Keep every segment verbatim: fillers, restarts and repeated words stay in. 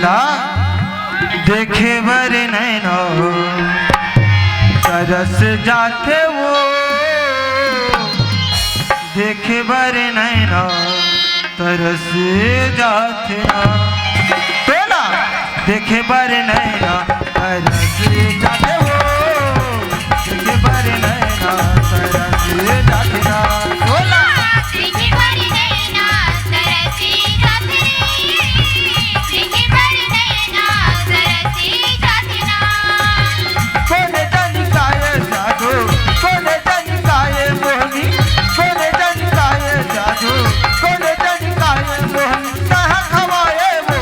ला देखे बर नैना तरस जाथे वो, देखे बर नैना तरस जाथे ना। तोला देखे बर नैना तरस जाथे वो, देखे बर नैना तरस जाथे ना। तोला देखे बर नैना तरस जाथे रे, देखे बर नैना तरस जाथे ना। कोने जानी काये जादू, कोने जानी काये मोहनी, कोने जानी काये जादू, कोने जानी काये मोहनी, कहाँ खवाए वो।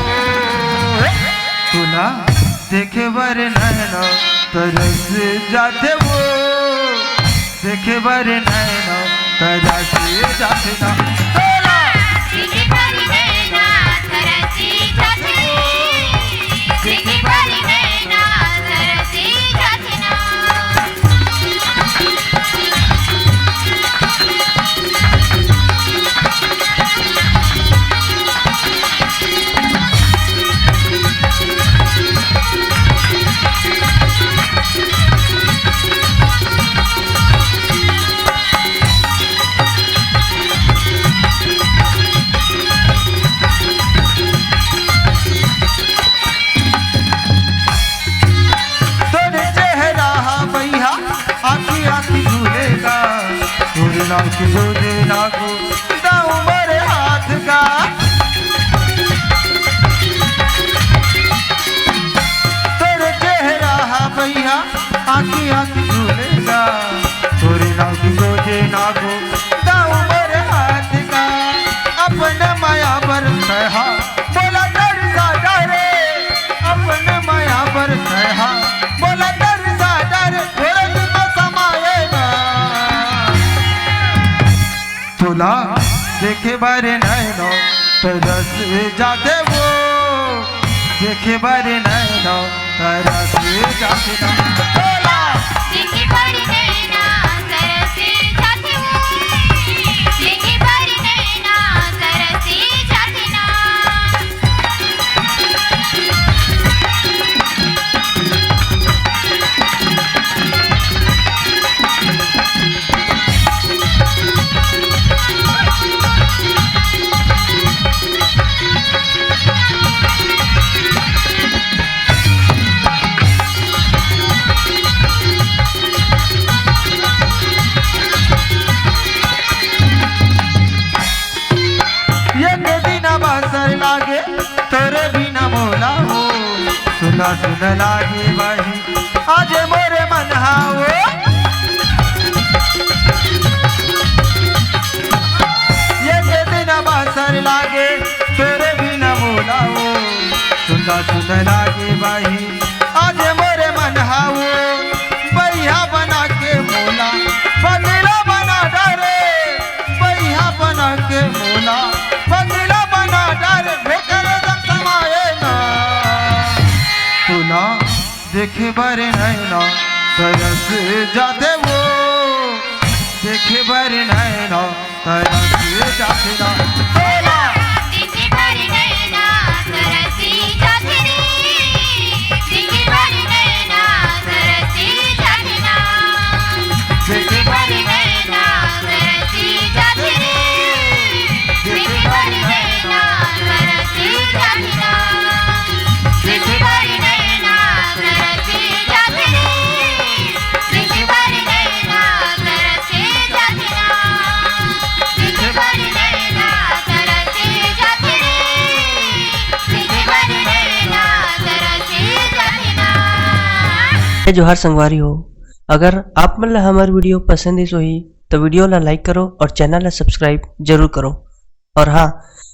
तोला देखे बर नैना तरस जाथे वो, देखे बर नैना तरस जाथे ना। तोला देखे बर नैना तरस जाथे, देखे बर नैना तरस जाथे ना। तोरे चेहरा हा बइहा, आँखी आँखी झूलेगा, तोरे नाव के गोदे लागो, दाऊ मोरे हाथ का। तोरे चेहरा हा बइहा, आँखी आँखी झूलेगा, तोरे नाव के गोदे लागो, दाऊ मोरे हाथ का। अपन मया बरसहा बोला दर्जा डारे, अपन मया बरसहा बोला दर्जा डारे, थोरे दिन में समाए ना। तोला देखे बर नैनो तरस जाथे वो, देखे बर नैनो तरस जाथे ना। तोला देखे बर नैना तरस जाथे वो, देखे बर नैना तरस जाथे ना। एक दिन बासर लागे तोरे बिना मोला हो, सुना सुना लागे बाही आज मोरे मन हा वो। एक दिन बासर लागे तोरे बिना मोला हो, सुना सुना लागे बाही आज मोरे मन हा वो। बइहा बना के मोला बगला बना डारे, बइहा बना के मोला बगला बना डारे, भेकर जब समाए ना। तोला देखे बर नैना तरस जाथे वो, देखे बर नैना तरस जाथे ना। तोला देखे बर नैना तरस जाथे रे, देखे बर नैना तरस जाथे ना। देखे बर नैना तरस जाथे रे, देखे बर नैना तरस जाथे ना। देखे बर नैना तरस जाथे रे, देखे बर नैना तरस जाथे ना। देखे बर नैना तरस जाथे रे, देखे बर नैना तरस जाथे ना। जय जोहार संगवारी हो, अगर आप मन ला हमर video पसंद आइस होही, तो video ला like करो और channel ला subscribe जरूर करो। और हाँ,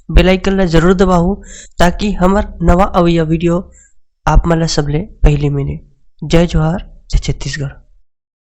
bell icon ला जरूर दबाओ, ताकि हमर नवा अवइया video आप मन ला सबले पहली मिले। जय जोहार, जय छत्तीसगढ़।